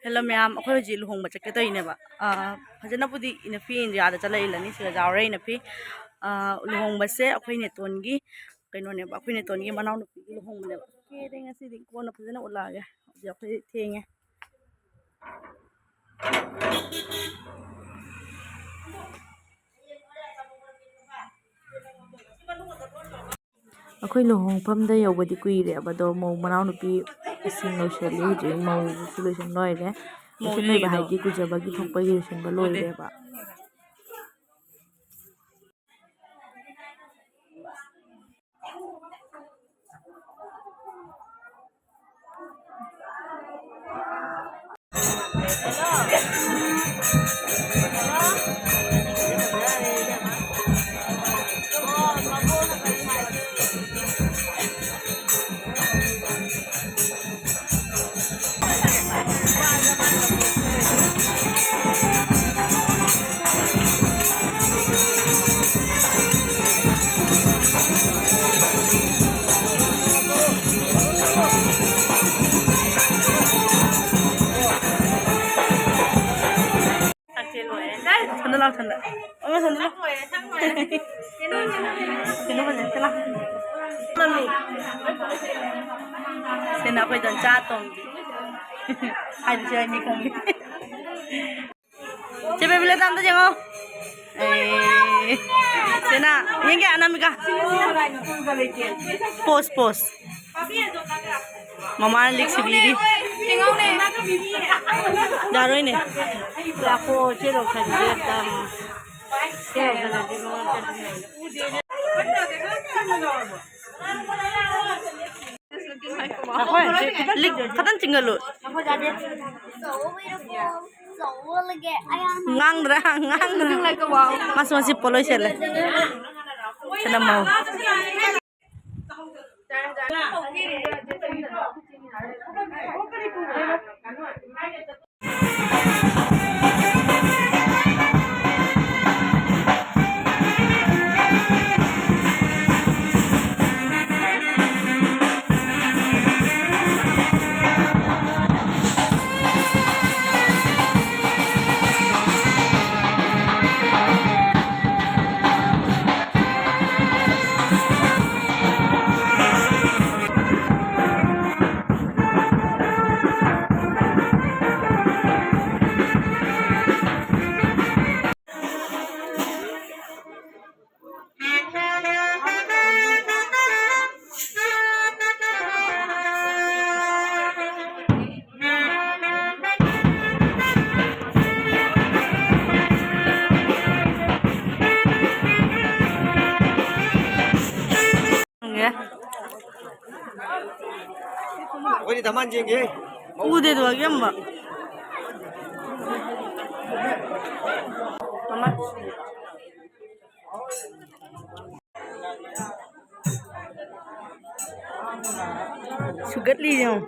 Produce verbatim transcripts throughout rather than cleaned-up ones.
Hello ꯃꯌꯥꯝ, ꯑꯩꯈꯣꯏ ꯍꯧꯖꯤꯛ ꯂꯨꯍꯣꯡꯕ ꯆꯠꯀꯦ ꯇꯧꯔꯤꯅꯦꯕ꯫ ꯑꯥ, ꯐꯖꯅꯕꯨꯗꯤ ꯏꯅꯐꯤ ꯏꯟꯗꯤꯌꯥꯗ ꯆꯠꯂꯛꯏ, ꯂꯅꯤ ꯁꯤꯗ ꯌꯥꯎꯔꯦ ꯏꯅꯐꯤ꯫ ꯑꯥ, ꯂꯨꯍꯣꯡꯕꯁꯦ ꯑꯩꯈꯣꯏ ꯅꯦꯇꯣꯟꯒꯤ ꯀꯩꯅꯣꯅꯦꯕ, ꯑꯩꯈꯣꯏ ꯅꯦꯇꯣꯟꯒꯤ ꯃꯅꯥꯎꯅꯨꯄꯤꯒꯤ ꯂꯨꯍꯣꯡꯕꯅꯦꯕ꯫ ꯀꯦꯔꯦ ꯉꯁꯤꯗꯤ, ꯀꯣꯟꯅ ꯐꯖꯅ ꯎꯠꯂꯛꯑꯒꯦ꯫ ꯍꯧꯖꯤꯛ ꯑꯩꯈꯣꯏ ꯊꯦꯡꯉꯦ꯫ ꯑꯩꯈꯣꯏ ꯂꯨꯍꯣꯡꯐꯝꯗ ꯌꯧꯕꯗꯤ ꯀꯨꯏꯔꯦꯕ, ꯑꯗꯣ ꯃꯧ ꯃꯅꯥꯎꯅꯨꯄꯤ ꯏꯁꯤꯡ ꯂꯣꯏꯁꯜꯂꯤ ꯍꯧꯖꯤꯛ, ꯃꯧꯁꯨ ꯂꯣꯏꯁꯟ ꯂꯣꯏꯔꯦ꯫ ꯃꯧ ꯂꯣꯏꯁꯟ ꯂꯣꯏꯕ ꯂꯣꯏꯔꯦ꯫ ꯍꯥꯏꯗꯤ ꯀꯨꯖꯕꯒꯤ ꯊꯣꯛꯄꯒꯤ ꯂꯣꯏꯁꯤꯟꯕ ꯂꯣꯏꯔꯦꯕ꯫ ꯊꯟꯗ ꯂꯥꯎ, ꯊꯟꯗ꯫ ꯑꯃ ꯊꯟꯗ ꯂꯥꯎ꯫ ꯀꯩꯅꯣ ꯐꯖꯅ ꯂꯥꯎ꯫ ꯁꯤꯅ ꯑꯩꯈꯣꯏ ꯗꯣꯟꯆꯥ ꯑꯇꯣꯝꯕꯤ꯫ ꯍꯥꯏꯗꯤ ꯁꯤ ꯍꯥꯏꯅꯤ ꯈꯪꯉꯤ꯫ ꯆꯦ ꯕꯦꯕꯤꯂꯦꯇꯥ ꯑꯝꯇ ꯌꯦꯡꯉꯣ꯫ ꯑꯦ, ꯁꯤꯅ ꯌꯦꯡꯒꯦ ꯑꯅꯥꯃꯤꯀꯥ꯫ ꯄꯣꯁ, ꯄꯣꯁ꯫ ꯃꯃꯥꯅ ꯂꯤꯛ ꯁꯤꯕꯤꯔꯤ꯫ ꯌꯥꯔꯣꯏꯅꯦ꯫ ꯂꯥꯛꯈꯣ, ꯆꯦ ꯔꯣꯁꯟꯒꯤ ꯑꯝꯇꯪ꯫ ꯍꯣꯏ, ꯈꯤꯇꯪ ꯆꯤꯡꯍꯜꯂꯨ꯫ ꯉꯥꯡꯗ꯭ꯔꯥ? ꯉꯥꯡꯗ꯭ꯔꯥ? ꯃꯥꯁꯨ ꯉꯁꯤ ꯄꯣꯠꯂꯣꯏ ꯁꯦꯠꯂꯦ꯫ ꯁꯦꯠꯂꯝꯃꯣ꯫ ꯑꯩꯈꯣꯏꯗꯤ ꯙꯃꯥꯟ ꯌꯦꯡꯒꯦ꯫ ꯎꯗꯦ ꯑꯗꯨ ꯑꯒꯦꯝꯕ꯫ ꯃꯃꯥ꯫ ꯁꯨꯒꯠꯂꯤ ꯌꯦꯡꯉꯣ꯫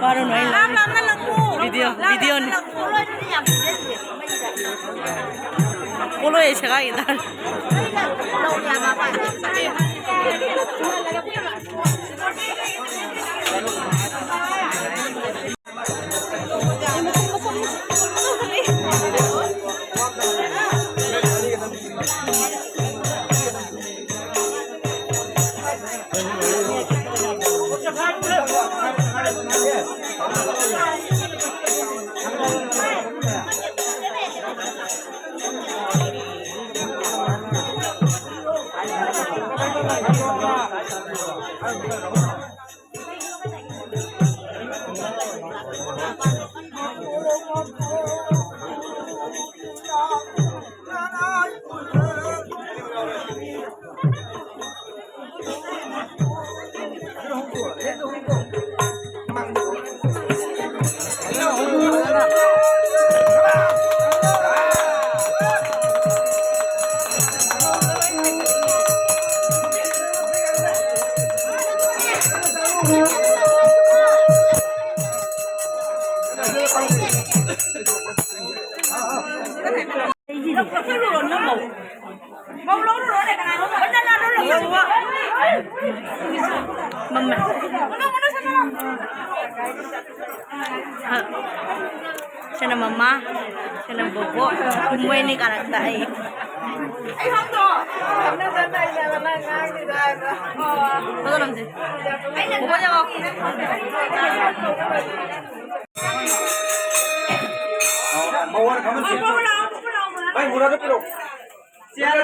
ꯄꯥꯔꯨꯅꯨ, ꯑꯩ ꯂꯥꯡꯉꯦ꯫ ꯚꯤꯗꯤꯑꯣ, ꯚꯤꯗꯤꯑꯣꯅꯤ꯫ ꯄꯣꯂꯣꯏ ꯁꯦꯒꯥꯏꯒꯤ ꯇꯥꯔꯦ꯫ ꯁꯤꯅ ꯃꯃꯥ, ꯁꯤꯅ ꯕꯣꯕꯣꯛ, ꯃꯣꯏ ꯑꯅꯤ ꯀꯥꯔꯛꯇ ꯑꯩ꯫ ꯐꯣꯇꯣ ꯅꯝꯁꯦ꯫ ꯕꯣꯕꯣꯛ ꯆꯪꯉꯣ꯫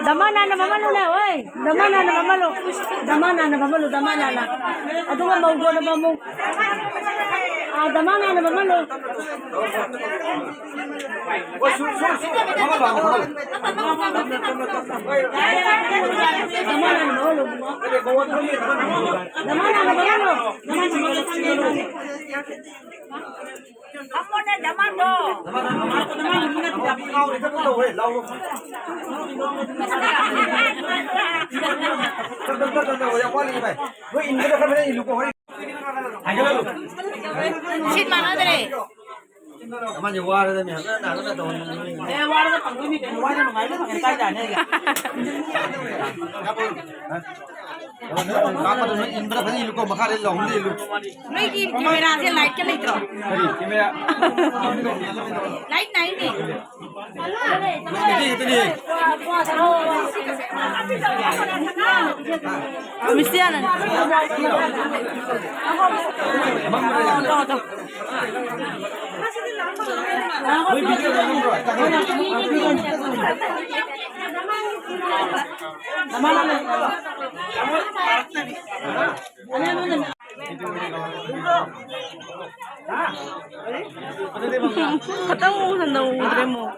ꯗꯃꯥ ꯅꯥꯟꯅ ꯐꯝꯍꯜꯂꯨꯅꯦ, ꯍꯣꯏ꯫ ꯗꯃꯥ ꯅꯥꯟꯅ ꯐꯝꯍꯜꯂꯨ꯫ ꯗꯃꯥ ꯅꯥꯟꯅ ꯐꯝꯍꯜꯂꯨ, ꯗꯃꯥ ꯅꯥꯟꯅ꯫ ꯑꯗꯨꯒ ꯃꯧꯗꯣꯟꯅ ꯐꯝꯃꯨ꯫ ꯑꯥ, ꯗꯃꯥ ꯅꯥꯟꯅ ꯐꯝꯍꯜꯂꯨ꯫ ꯗꯃꯥ ꯅꯥꯟꯅ ꯐꯝꯍꯜꯂꯨ, ꯏꯕꯨꯡꯉꯣ꯫ ꯗꯃꯥ ꯅꯥꯟꯅ ꯐꯝꯍꯜꯂꯨ꯫ ꯐꯝꯃꯣꯅꯦ, ꯗꯃꯥꯟꯗꯣ꯫ ꯅꯣꯏ ꯏꯟꯕꯗ ꯈꯔ ꯐꯖꯅ ꯏꯜꯂꯨꯀꯣ, ꯍꯣꯔꯦꯟ꯫ ꯁꯤꯠ ꯃꯥꯟꯅꯗ꯭ꯔꯦ꯫ ꯃꯥꯁꯦ ꯋꯥꯔꯗꯅꯤ, ꯍꯟꯖꯟ ꯍꯟꯖꯟ ꯇꯧꯍꯟꯕꯅꯤ꯫ ꯑꯦ, ꯋꯥꯔꯒ ꯐꯪꯗꯣꯏꯅꯤ ꯀꯩꯅꯣ, ꯋꯥꯔꯒ ꯅꯨꯡꯉꯥꯏꯕ ꯐꯪꯉꯦ ꯀꯥꯏꯗ ꯍꯥꯏꯅꯩꯒꯦ? ꯀꯥꯞꯄꯗꯣ ꯅꯣꯏ ꯏꯟꯕꯗ ꯐꯖꯅ ꯏꯜꯂꯨꯀꯣ, ꯃꯈꯥꯗ ꯂꯥꯎꯍꯟꯗ ꯏꯜꯂꯨ꯫ ꯅꯣꯏꯒꯤ ꯀꯦꯃꯦꯔꯥꯁꯦ ꯂꯥꯏꯠꯀ ꯂꯩꯇ꯭ꯔꯣ? ꯀꯔꯤ ꯀꯦꯃꯦꯔꯥ? ꯂꯥꯏꯠ ꯅꯥꯏꯅꯦ꯫ ꯅꯪꯒꯤꯗꯤ ꯈꯛꯇꯅꯤ꯫ ꯃꯤꯁꯇꯤ ꯌꯥꯅꯅꯤ꯫ ꯃꯝꯕ꯭ꯔꯥ ꯌꯥꯝ? ꯇꯧ, ꯇꯧ꯫ ꯃꯣꯏ ꯚꯤꯗꯤꯑꯣ ꯅꯝꯕ꯭ꯔꯣ? ꯈꯇꯪ ꯎꯗꯅ ꯎꯗ꯭ꯔꯦ ꯑꯃꯨꯛ꯫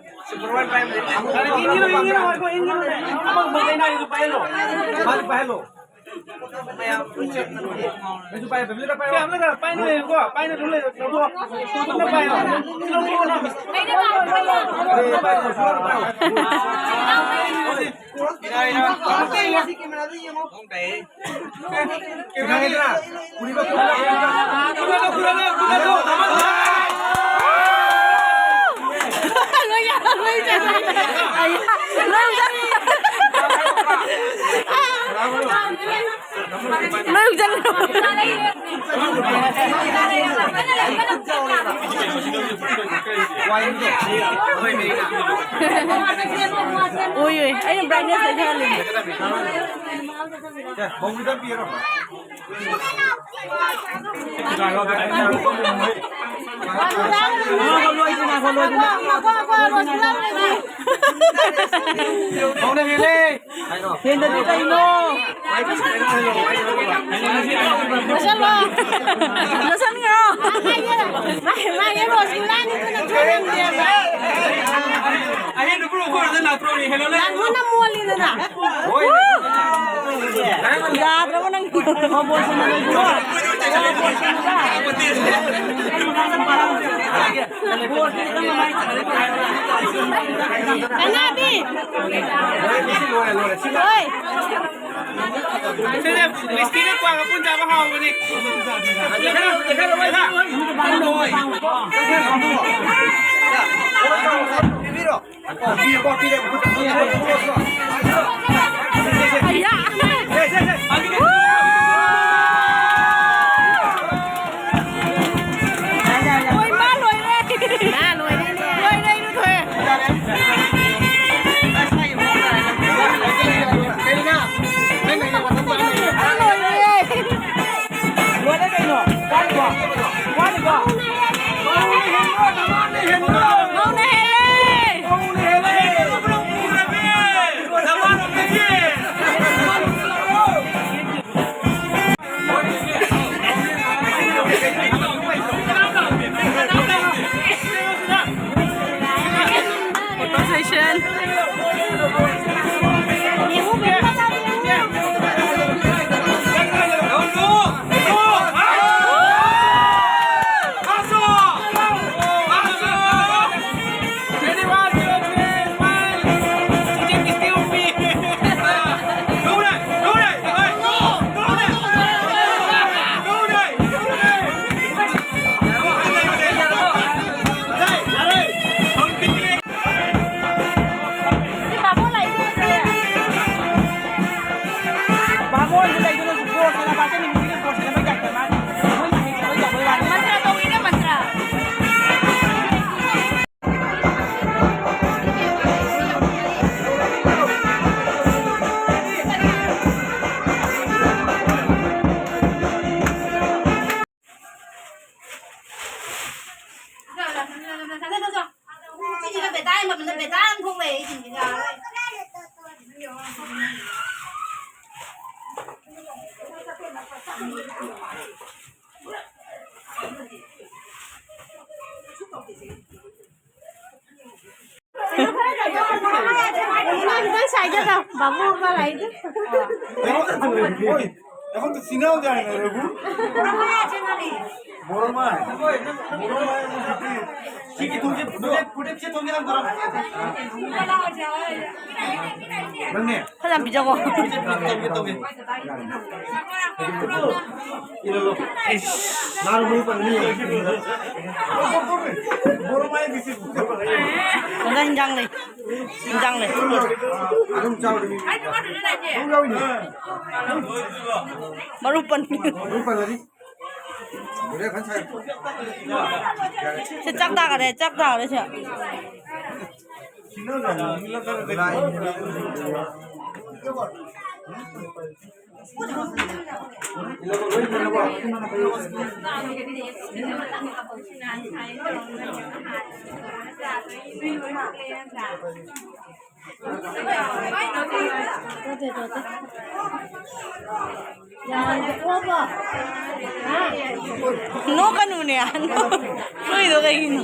ꯑꯩ ꯂꯣꯏ ꯍꯨꯖꯟ-, ꯂꯣꯏ ꯍꯨꯖꯟꯈ꯭ꯔꯣ꯫ ꯎꯏ, ꯎꯏ, ꯑꯩꯅ brightness ꯂꯩꯊꯍꯜꯂꯤꯅꯦ꯫ ꯍꯦꯟꯗꯗꯤ ꯀꯩꯅꯣ? ꯂꯣꯏꯁꯟꯈ꯭ꯔꯣ꯫ ꯃꯥꯏ, ꯃꯥꯏ, ꯔꯣꯁꯒꯨꯂꯥꯅꯤ, ꯑꯗꯨꯅ ꯆꯨꯝꯃꯤꯅꯦꯕ꯫ ꯑꯍꯦꯟꯕ ꯄꯨꯔꯛꯎꯀꯣ, ꯑꯗꯨ ꯅꯠꯇ꯭ꯔꯣ? ꯍꯦꯜꯂꯣꯅꯦ꯫ ꯅꯪꯉꯣꯟꯗ ꯃꯣꯜꯂꯤꯗꯅ꯫ ꯌꯥꯗ꯭ꯔꯕ ꯅꯪ? ꯀꯅꯥꯕꯤ? ꯍꯣꯏ꯫ ꯁꯤꯅꯦ, ꯋꯤꯁꯀꯤꯒ ꯀ꯭ꯋꯥꯒ ꯄꯨꯟ ꯆꯥꯕ ꯍꯥꯎꯕꯅꯤ꯫ ꯂꯣꯏ, ꯃꯥ ꯂꯣꯏꯔꯦ꯫ ꯃꯥ ꯂꯣꯏꯔꯦꯅꯦ꯫ ꯂꯣꯏꯔꯦ, ꯏꯔꯨꯊꯣꯛꯑꯦ꯫ ꯃꯥ ꯂꯣꯏꯔꯦ꯫ ꯂꯣꯏꯔꯦ ꯀꯩꯅꯣ? ꯋꯥꯠꯂꯤꯕꯣ? ꯋꯥꯠꯂꯤꯕꯣ? ꯃꯧꯅ ꯍꯦꯜꯂꯦ꯫ চাইডে যাও, বাবু, ওবার আইডি। এখন তো চিনাও যায় না, রঘু। বড় মাই। বড় মাই। কি কি তুমি ফুটে ফুটে কে তুমি নাম করো। মানে, ꯈꯔ ꯌꯥꯝ ꯄꯤꯖꯧꯀꯣ꯫ ꯅꯥꯔꯨ ꯃꯔꯨ ꯄꯟꯒꯅꯤ꯫ ꯕꯣꯔꯣ ꯃꯥꯏ ꯕꯤꯁꯤ꯫ ꯑꯗ ꯍꯤꯟꯖꯥꯡ ꯂꯩ꯫ ꯍꯤꯟꯖꯥꯡ ꯂꯩ꯫ ꯑꯗꯨꯝ ꯆꯥꯎꯗꯕꯤ꯫ ꯃꯔꯨ ꯄꯟ꯫ ꯃꯔꯨ ꯄꯜꯂꯗꯤ꯫ ꯍꯣꯔꯦꯟ ꯈꯟ ꯁꯥꯏ꯫ ꯁꯤ ꯆꯥꯛ ꯇꯥꯒꯔꯦ, ꯆꯥꯛ ꯇꯥꯒꯔꯦ ꯁꯤ꯫ ꯅꯣꯛꯀꯅꯨꯅꯦ, ꯅꯣꯛꯏꯗꯣ ꯀꯩꯒꯤꯅꯣ?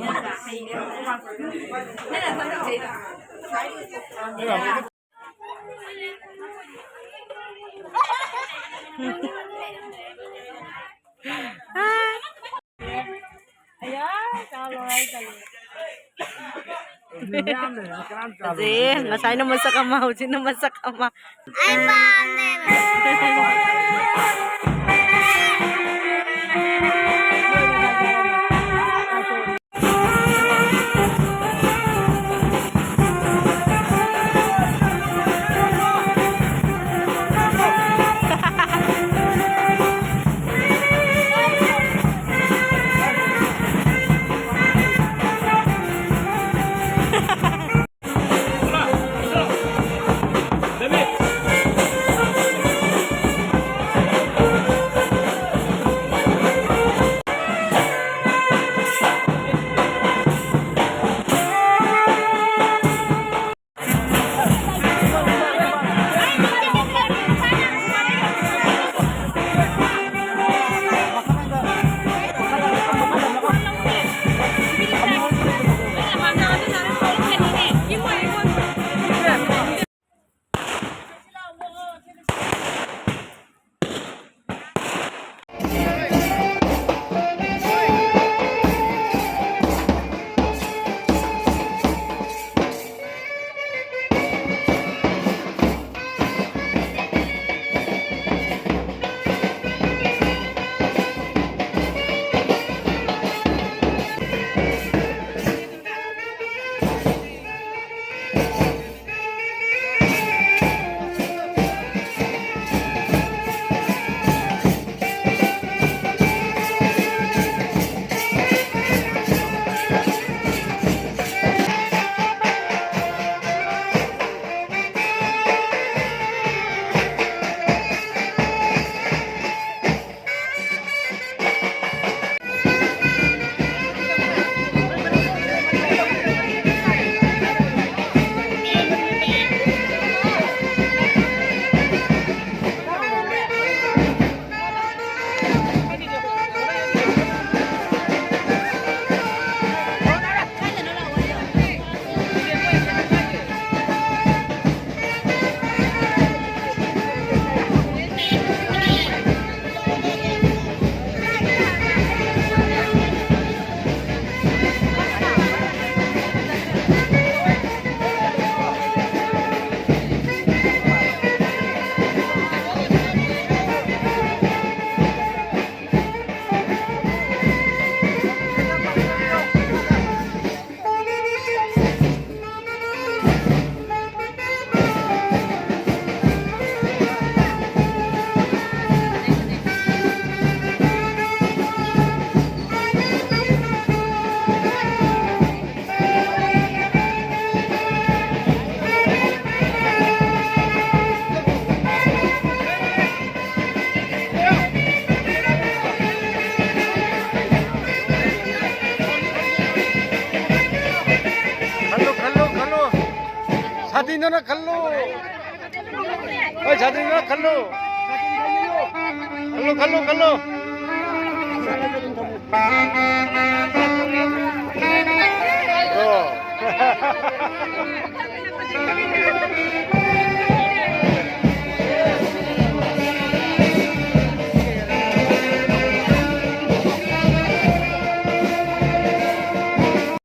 ꯑꯌꯥ, ꯆꯥꯎꯔꯣ ꯍꯥꯏ ꯇꯜꯂꯦ꯫ ꯑꯁꯤ ꯉꯁꯥꯏꯅ ꯃꯁꯛ ꯑꯃ, ꯍꯧꯖꯤꯛꯅ ꯃꯁꯛ ꯑꯃ꯫ ꯑꯩ ꯄꯥꯝꯗꯦꯕ꯫ ꯁꯥꯇꯤꯟꯗꯨꯅ ꯈꯜꯂꯨ꯫ ꯍꯣꯏ, ꯁꯥꯇꯤꯟꯗꯨꯅ ꯈꯜꯂꯨ꯫ ꯈꯜꯂꯨ, ꯈꯜꯂꯨ, ꯈꯜꯂꯨ꯫ ꯑꯣ꯫